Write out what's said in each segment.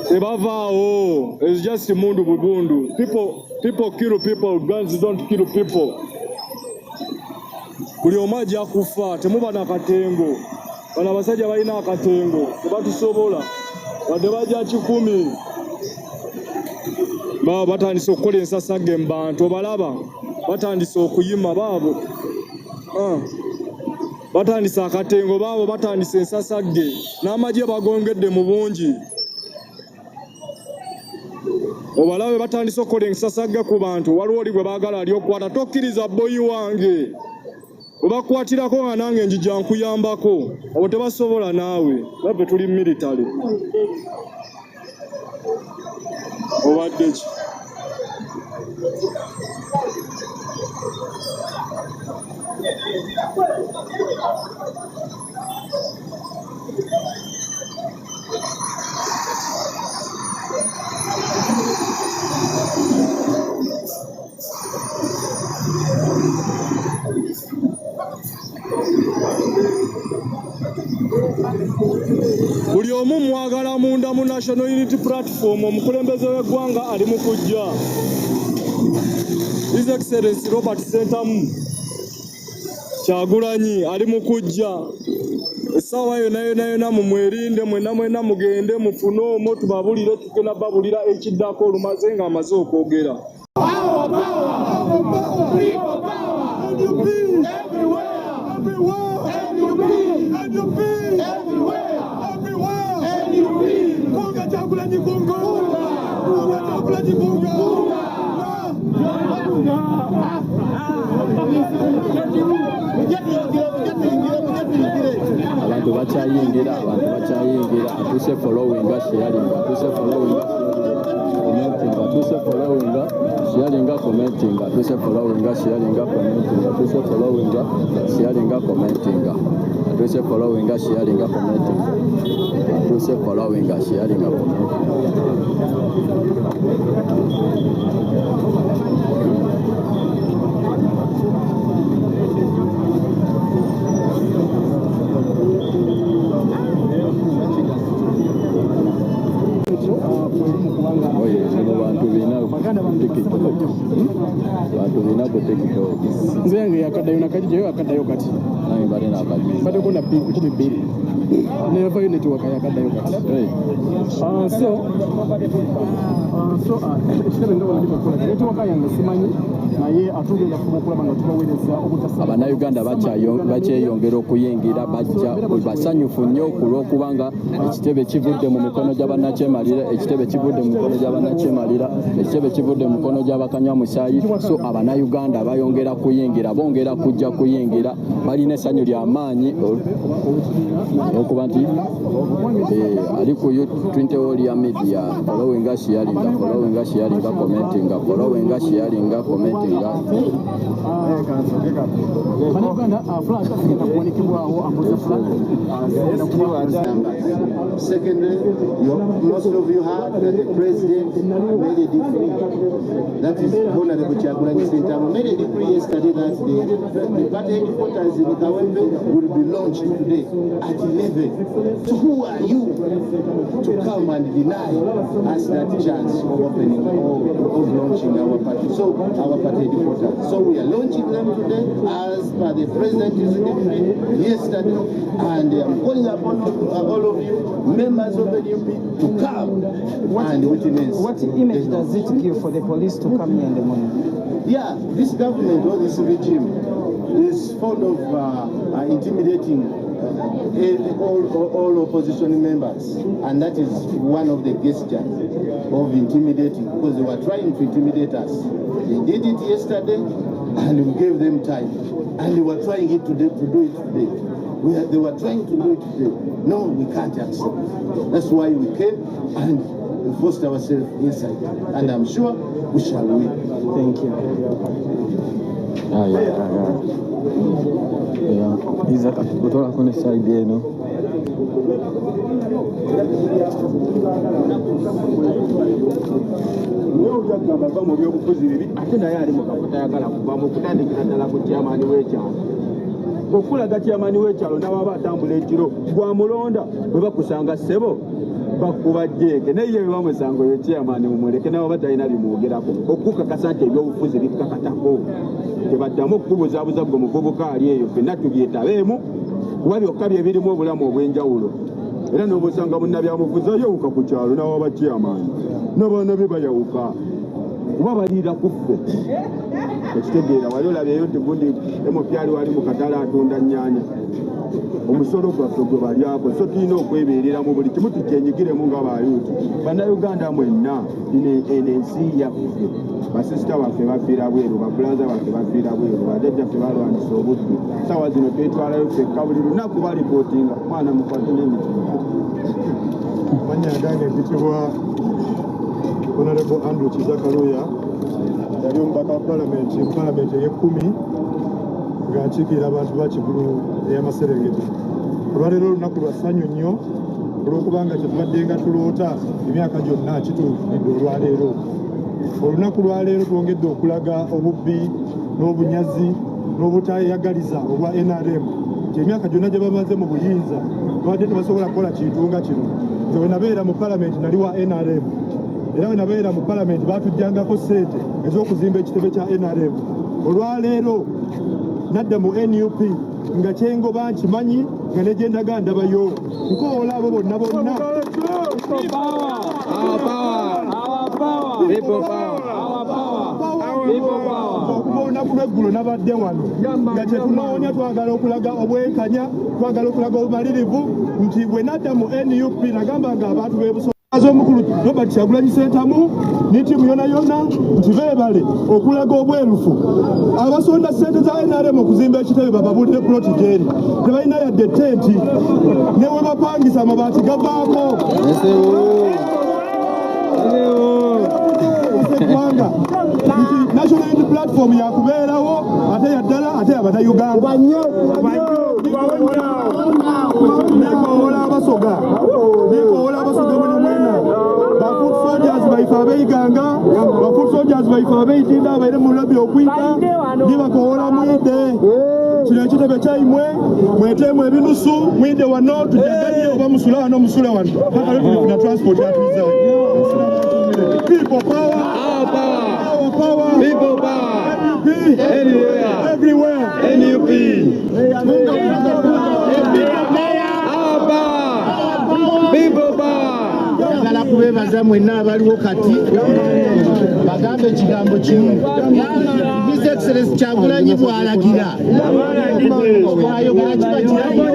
Tebavaawo. It's just mundu bubundu. People kill people, guns don't kill people. Buli omu ajja kufa, temuba na katengo. Bano abasajja balina akatengo, tebatusobola. Wadde bajja 1,000. Baabo batandise okukola ensasagge mu bantu, obalaba batandise okuyima baabo. Batandise akatengo baabo, batandise ensasagge n'amagye bagongedde mu bungi. Obalabe batandise okukola ensasagge ku bantu, waliwo oli gwe baagala ali okukwata, tokkiriza bboyi wange. Obakwatirako nga nange njija nkuyambako, abo tebasobola naawe, naffe tuli military. Obadde ki? Buli omu mwagala munda mu National Unity Platform, omukulembeze w'eggwanga ali mu kujja. His Excellency Robert Ssentamu Kyagulanyi ali mu kujja. Essaawa yonna yonna yonna mumwerinde, mwenna mwenna mugende mufune omwo tubabulire, tugenda babulira ekiddako olumaze ng'amaze okwogera. Power, power, power, people power, NUP, everywhere, everywhere, NUP, NUP, everywhere, everywhere, NUP, Kunga Kyagulanyi kunga, kunga Kyagulanyi kunga, Abantu bakyayingira, abantu bakyayingira, atuse following, sharing, atuse following, commenting, atuse following, sharing, commenting, atuse following, sharing, commenting, atuse following, sharing, commenting, atuse following, sharing, commenting, atuse following, sharing, commenting. Oye, zino bantu bina TikTok. Bantu bina ku TikTok. Nze yange yakaddayo nakagijjayo akaddayo kati. Nange mbadde nakagiza. Mbaddeko na 2,000 nevayo network yakaddayo kati. Hey. So ekitebe nga bwe bakola network yange simanyi, naye atugenda kufuba okulaba nga tubaweereza obutasaba. Abannayuganda bakyeyongera okuyingira, bajja basanyufu nnyo ku lw'okubanga ekitebe kivudde mu mikono gya bannakyemalira, ekitebe kivudde mu mikono gya bannakyemalira, ekitebe kivudde mu mikono gy'abakanywamusaayi. So abannayuganda bayongera kuyingira, bongera kujja kuyingira, balina essanyu lya maanyi okuba nti ali ku Twenty Warrior Media, following, sharing, following, sharing, commenting, following, sharing, commenting. Bannayuganda, flag zigenda kuwanikibwawo, ambuza flag zigenda kuba. Secondly, most of you heard that the president made a decree. That is Honorable Kyagulanyi Ssentamu made a decree yesterday that the party headquarters in Kawempe will be launched today at 11. So who are you to come and deny us that chance of opening or of launching our party? So our party headquarters. So we are launching them today as per the president's decree yesterday, and I'm calling upon all of you, members of the NUP, to come and witness. What image does it give for the police to come here in the morning? Yeah, this government or this regime is fond of intimidating all opposition members, and that is one of the gestures of intimidating, because they were trying to intimidate us. They did it yesterday, and we gave them time, and they were trying it today to do it today. They were trying to do it today. No, we can't accept. That's why we came and we forced ourselves inside, and I'm sure we shall win. Thank you. Aya, aya. Yeah. Isaac kutolako ne side eno. Naye olyagamba ava mu byobufuzi bibi, ate naye ali mu kafo tayagala kuvamu, okutandikira ddala ku kyamaani w'ekyalo, okulaga kyamaani w'ekyalo n'awaba atambula ekiro gwamulonda bwe bakusanga ssebo. Bakuba jeeke naye ye bamusanga oyo chairman mumuleke nabo batalina bimwogerako okukakasa nti ebyobufuzi bikkakatako tebaddamu okukubuzaabuza gwe muvubuka ali eyo ffenna tubyetabeemu kuba byokka bye birimu obulamu obw'enjawulo era n'obusanga munnabyabufuzi ayawuka ku kyalo n'awaba chairman n'abaana be bayawuka kuba baliira ku ffe ekitegeera wali olabyeyo nti gundi emupyali wali mu katale atunda nnyaanya omusolo gwaffe gwe balyako so tulina okwebeereramu buli kimu tukyenyigiremu nga bayuti bannayuganda mwenna eno ensi yaffe basisita baffe bafiira bweru babulaza baffe bafiira bweru bajjajjaffe balwanyisa obuddu saawa zino twetwalayo ffekka buli lunaku balipootinga mwana mukwate n'emitima. Mannya gange mpitibwa Honorable Andrew Kiza Kaluya, yali omubaka wa palamenti mu palamenti ey'ekkumi nga nkiikirira abantu ba Kigulu ey'amaserengeta. Olwaleero olunaku lwa ssanyu nnyo olw'okubanga kye tubadde nga tuloota emyaka gyonna kituukiridde olwaleero. Olunaku lwaleero twongedde okulaga obubbi n'obunyazi n'obutayagaliza obwa NRM nti emyaka gyonna gye bamaze mu buyinza babadde tebasobola kukola kintu nga kino. Nze bwe nabeera mu palamenti nali wa NRM era bwe nabeera mu palamenti baatuggyangako ssente ez'okuzimba ekitebe kya NRM. Olwaleero nadda mu NUP nga kyengoba nkimanyi nga ne gye ndaga ndabayo nkoola abo bonna bonna. Okuva olunaku lw'eggulo nabadde wano nga kye tunoonya twagala okulaga obwenkanya, twagala okulaga obumalirivu nti bwe nadda mu NUP nagamba nga abantu b'e omukulu Robert Kyagulanyi Ssentamu ne ttiimu yonna yonna nti beebale okulaga obwerufu. Abasonda ssente za NRM okuzimba ekitebe bababuulire puloti gy'eri, tebalina yadde tenti ne we bapangisa amabaati gavaako. Eggwanga nti National Unity Platform yakubeerawo ate yaddala ate yabannayuganda. Nekoowola abasoga, nekoowola abasoga mwena mwena, ba foot soldiers baife abeiganga, ba foot soldiers baife abeitinda abaire mu lobby okwita ndibakoowola mwidde kino ekitebe kyaimwe mweteemu ebinusu mwidde wano tujaganye oba musule wano musule wano paka lwe tulifuna transport yatwizayo. People power, Our power, our power, people power, NUP anywhere, everywhere. NUP. Our power, people power. Njagala kubeebaza mwenna abaliwo kati bagambe ekigambo kimu. His Excellency Kyagulanyi bw'alagira bw'ayogera kiba kirayiro.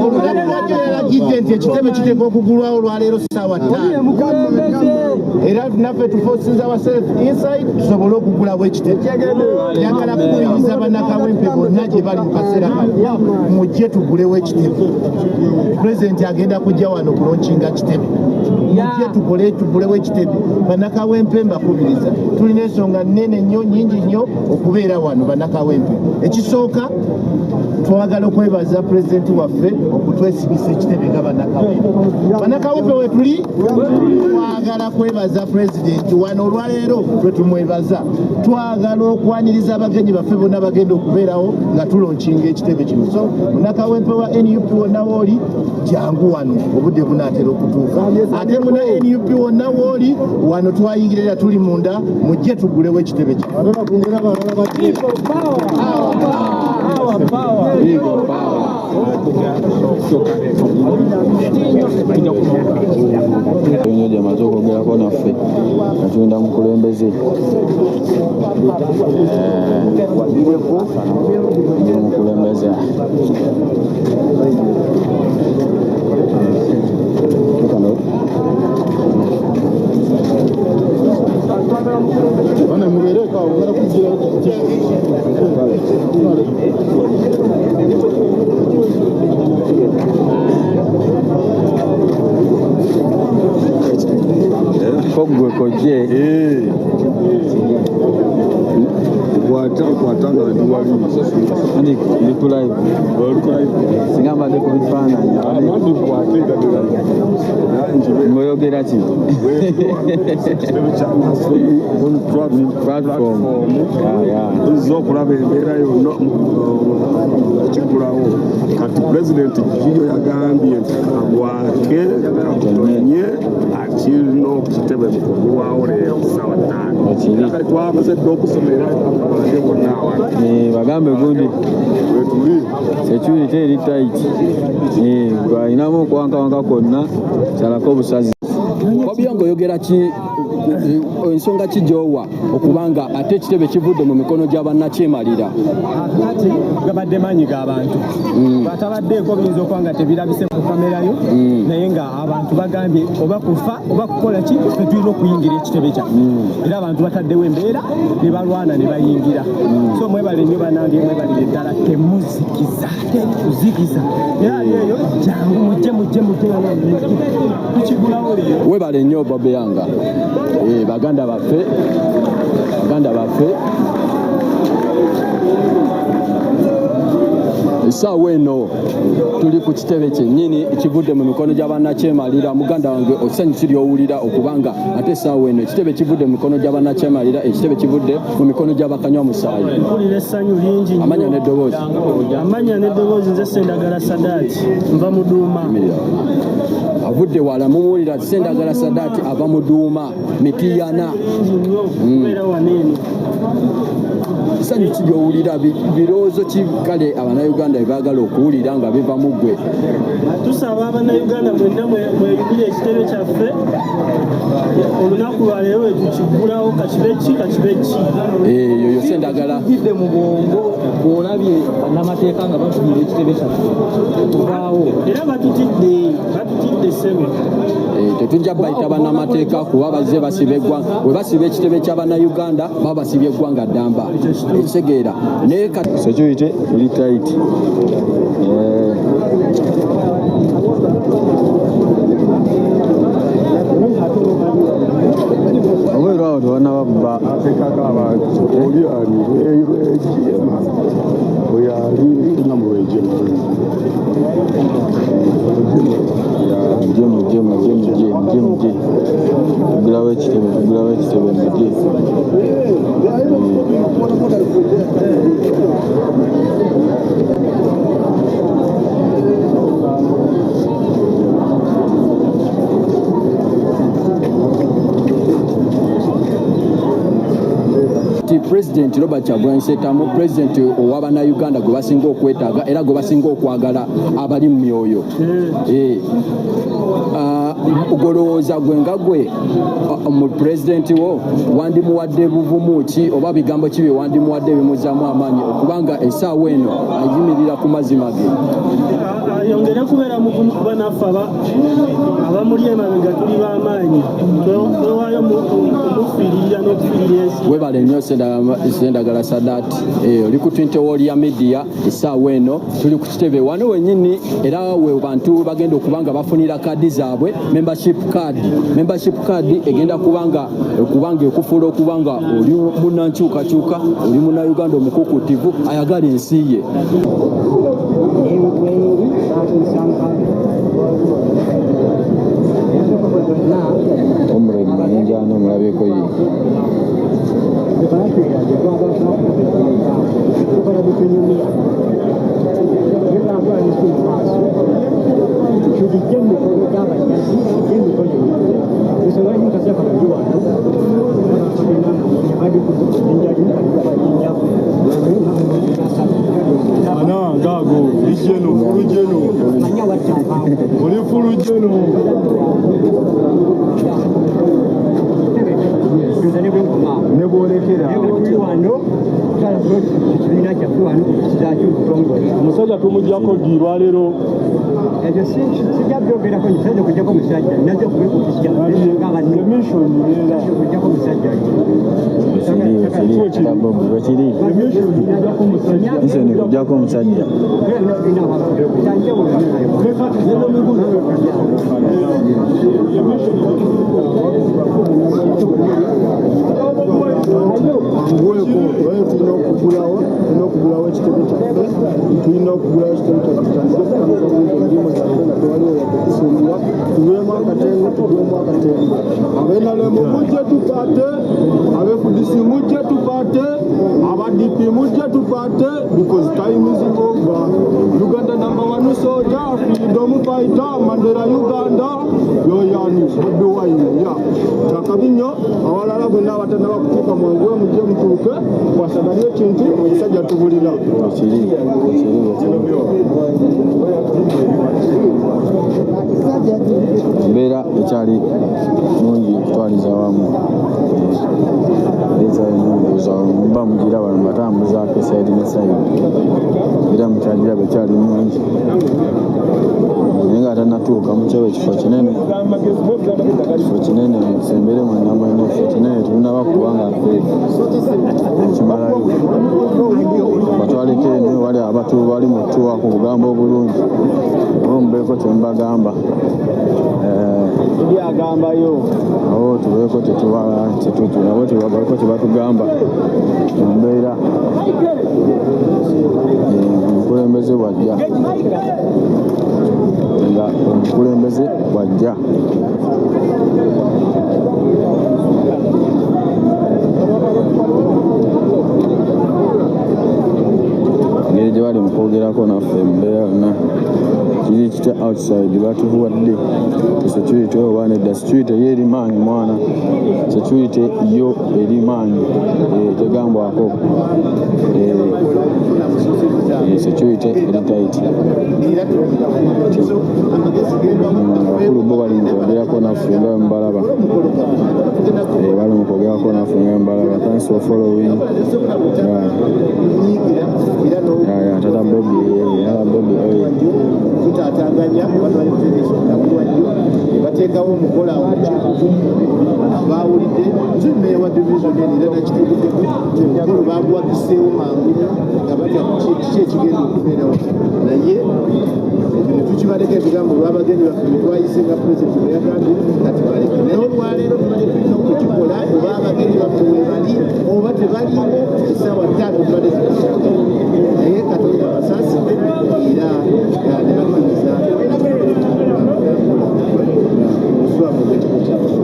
Olunaku lwajjo yalagidde nti ekitebe kiteekwa okugulwawo olwaleero ssaawa 5 era naffe tuforcinze ourselves inside tusobole okugulawo ekitebe. Njagala kukubiriza bannakawempe bonna gye bali mu kaseera kano mujje tugulewo ekitebe. Pulezidenti agenda kujja wano kulaunchinga kitebe, mujje tukole tugulewo ekitebe. Bannakawempe mbakubiriza, tulina ensonga nnene nnyo nnyingi nnyo okubeera wano bannakawempe. Ekisooka twagala okwebaza pulezidenti waffe okutwesigisa ekitebe nga bannakawempe. Bannakawempe wetuli twagala kwebaza pulezidenti wano olwaleero lwe tumwebaza. Twagala okwaniriza abagenyi baffe bonna bagenda okubeerawo nga tulaunchinga ekitebe kino. So munnakawempe wa NUP wonna wooli jangu wano obudde bunaatera okutuuka. Ate muna NUP wonna wooli wano twayingira era tuli munda mujje tugulewo ekitebe kino. People power. Nnyo gyamaze okwogerako naffe nga tugenda mukulembeze mukulembeze. Kogwe koje. Kwata nga ndi wali. Ndi ku live. Oli ku live. Singa mbadde ku bifaananyi. Anti kwate nga ndi live. Ng'oyogera ki? Ekitebe kya Platform. Tuzze okulaba embeera yonna ekigulawo. Kati pulezidenti Kiyo yagambye nti kagwake kakutonye akirina okukitebe mu kugulwawo leero ku ssaawa 5. Kati twamaze dda okusomera abantu bonna awano. Bagambe gundi wetuli security eri tight. Alinamu okwankawanka kwonna salako obusazi. Bobi ng'oyogera ki ensonga ki gy'owa okubanga ate ekitebe kivudde mu mikono gya bannakyemalira? Kati gabadde maanyi g'abantu batabaddeeko, biyinza okuba nga tebirabise ku kamerayo, naye nga abantu bagambye oba kufa oba kukola ki, ffe tulina okuyingira ekitebe kyaffe. Era abantu bataddewo embeera ne balwana ne bayingira. So mwebale nnyo bannange, mwebalire ddala, temuzikiza, tekuzikiza. Era ali eyo jangu mujje mujje mujje bannange, mujje tukigulawo leero. Webale nnyo Bobi Yanga. Baganda baffe, baganda baffe, essaawa eno tuli ku kitebe kyennyini ekivudde mu mikono gya bannakyemalira. Muganda wange, essanyu ki ly'owulira okubanga ate essaawa eno ekitebe kivudde mu mikono gya bannakyemalira, ekitebe kivudde mu mikono gy'abakanywa musaayi? Mpulira essanyu lingi nnyo. Amanya n'eddoboozi. Amanya n'eddoboozi, nze Sendagala Sadaati, nva Muduuma. Avudde wala, mumuwulira, Sendagala Sadaati ava Muduuma Mitiyana. Lingi nnyo okubeera wano eno. Essanyu ki ly'owulira, birowoozo ki kale abannayuganda bye baagala okuwulira nga biva mu ggwe? Tusaba abannayuganda mwenna mweyubire ekitebe kyaffe olunaku lwaleero lwe tukiggulawo, kakibe ki kakibe ki. Yoyo Sendagala. Jidde mu bwongo bw'olabye bannamateeka nga batulira ekitebe kyaffe okuvaawo. Era batutidde, batutidde ssebo. Tetujja bayita bannamateeka kuba bazze basiba eggwanga. Bwe basiba ekitebe ky'abannayuganda baba basibye eggwanga ddamba, ekitegeera naye kati Security eri tight. Obweru awo tebannaba Ateekako abantu oli ali Rwejema, oyo ali nga mu Rwejema. Mujje mujje mujje mujje mujje mujje, tugulawo ekitebe, tugulawo ekitebe, mujje. Nti Pulezidenti Robert Kyagulanyi Ssentamu, pulezidenti ow'abannayuganda gwe basinga okwetaaga era gwe basinga okwagala abali mu myoyo. Golowooza gwe nga gwe mu pulezidenti wo wandimuwadde buvumu ki oba bigambo ki bye wandimuwadde bimuzaamu amaanyi okubanga essaawa eno ayimirira ku mazima ge? Ayongere kubeera mugumu kuba naffe abamuli emabega tuli b'amaanyi, twewaayo omufiirira n'okufiirira ensi. Webale nnyo Sendagala Sadat. Oli ku Twinte Warrior Media. Essaawa eno tuli ku kitebe wano wennyini, era we bantu bagenda okuba nga bafunira kaadi zaabwe, membership card. Membership card egenda kubanga okubanga ekufuula okuba nga oli munnankyukakyuka, oli munnayuganda omukukuutivu ayagala ensi ye. Omulemi Mayinja n'omulabyeko ye. Ana ngaago lijeno fulujeno oli fulujeno. Ne bwolekera Omusajja tumugyako ddi lwaleero? Ekyo sijja byogerako, nsaze kujjako musajja, naze Emission era kujjako musajja. Wekiri mission kujjako omusajja. ekitebe kyaffe. Tulina okugulawo ekitebe kyaffe, tutandike okutambuza bulungi emirimu gyaffe nga tewaliwo yadde kusumbuwa. Tugwemu akatengo, tugwemu akatengo. Abenalemu mujje tupate, abe FDC mujje tupate, aba DP mujje tupate, because time is over. Uganda number one soldier, freedom fighter, Mandela Uganda, yoyani Bobi Wine ya kyakabi nnyo. Awalala bonna abatannaba kutuuka, mwanguwe mujje mutuuke kwasaganye ekintu, omusajja tubulira. Ekiri ekiri ekiri embeera ekyali nungi okutwaliza awamu, ekyali nungi muba mugira bano batambuzaako e side ne side, era mukyagiraba ekyali nungi, naye nga tannatuuka mukyaba ekifo kinene, ekifo kinene musembere mwenna mwenna, ekifo kinene tetunaba kubanga ekimalayo. Batwaleko eno wali abatu bali mu tuwa ku bugambo obulungi, oba mubeeko kyemubagamba. Agambayo awo tubeeko abo tebabeeko kyebatugamba mu mbeera omukulembeze bwajja, nga omukulembeze bwajja. Engeri gye bali mu kwogerako naffe, mbeera yonna kiri kitya outside? Batuwadde security oba nedda? Security yo eri maanyi mwana, security yo eri maanyi, tegambwako, security eri tight. Abakulu bo bali mu kwogerako naffe nga bwe mubalaba, bali mu kwogerako naffe nga bwe mubalaba. Thanks for following. Yeah, tata Bobi, tata Bobi oye. Tutaataganya bateekawo omukola abawulidde nze meeya wa division eno era nakituukiddeko omukolo baguwagiseewo mangu nnyo nga batya kiki ekigenda okubeerawo, naye ekyo ne tukibaleka ebigambo olw'abagenyi baffe betwayise nga pulezidenti bwe yagambye kati baleke. Naye olwaleero tubadde tulina okukikola oba abagenyi baffe webali oba tebaliwo, essaawa 5 tubadde zikukyaka, naye Katonda abasaasidde era ne bakkiriza omuswamu ogw'ekiko kyaffe.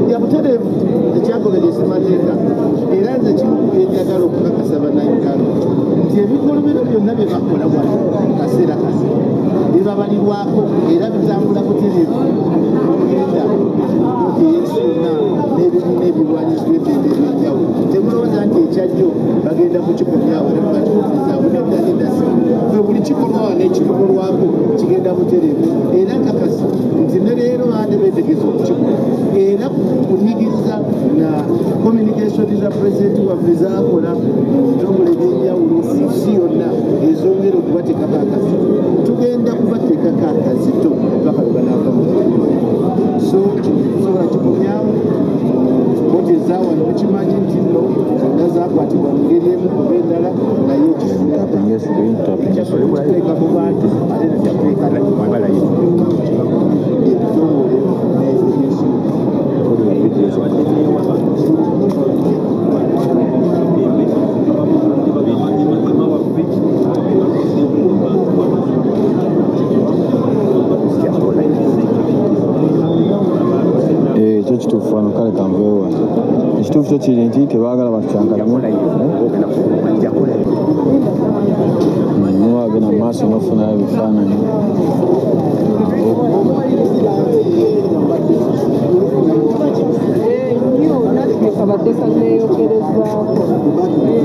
Ya butereevu ekyagoberera ssemateeka, era nze kimu ku byenjagala okukakasa Bannayuganda nti ebikolobero byonna bye bakola wano mu kaseera kano bibabalirwako era bitambula butereevu mugenda ensi yonna n'ebibiina ebirwanyisibwa eddembe ebyenjawulo. Temulowooza nti ekyajjo bagenda kukikomyawo era bakikomezaawo. Nedda, nedda, si fe. Buli kikolwa wano ekikolwako kigenda butereevu, era nkakasa nti ne leero baade beetegese okukikola, era kunyigiriza na communication za pulezidenti waffe zakola mu bitongole ebyenjawulo ensi yonna ezongera okubateekako akazito. Tugenda kubateekako akazito paka lwe banaava mu. So kino tusobola kikomyawo. Kooti ezawano mukimanyi nti nno zonna zakwatibwa mu ngeri emu oba endala, naye Tapping screen, tapping screen. ekiteeka mu bantu ate nekiteeka ebitongole n'ebyensi. Ekyo kituufu wano. Kale kanveewo wano. Ekituufu kyo kiri nti tebaagala bakyankalanye, muwagenda mu maaso n'ofunayo ebifaananyi. Nnyo naffe kabadde kaneeyogerezaako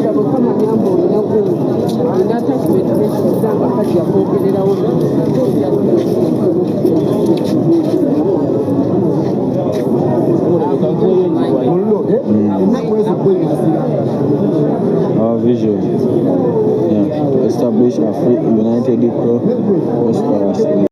nga bwe kamanya mbu olina gundi olina attachment nekiza nga kajja kwogererawo. Ennaku ezo Our vision, yeah, to establish a free, united, prosperous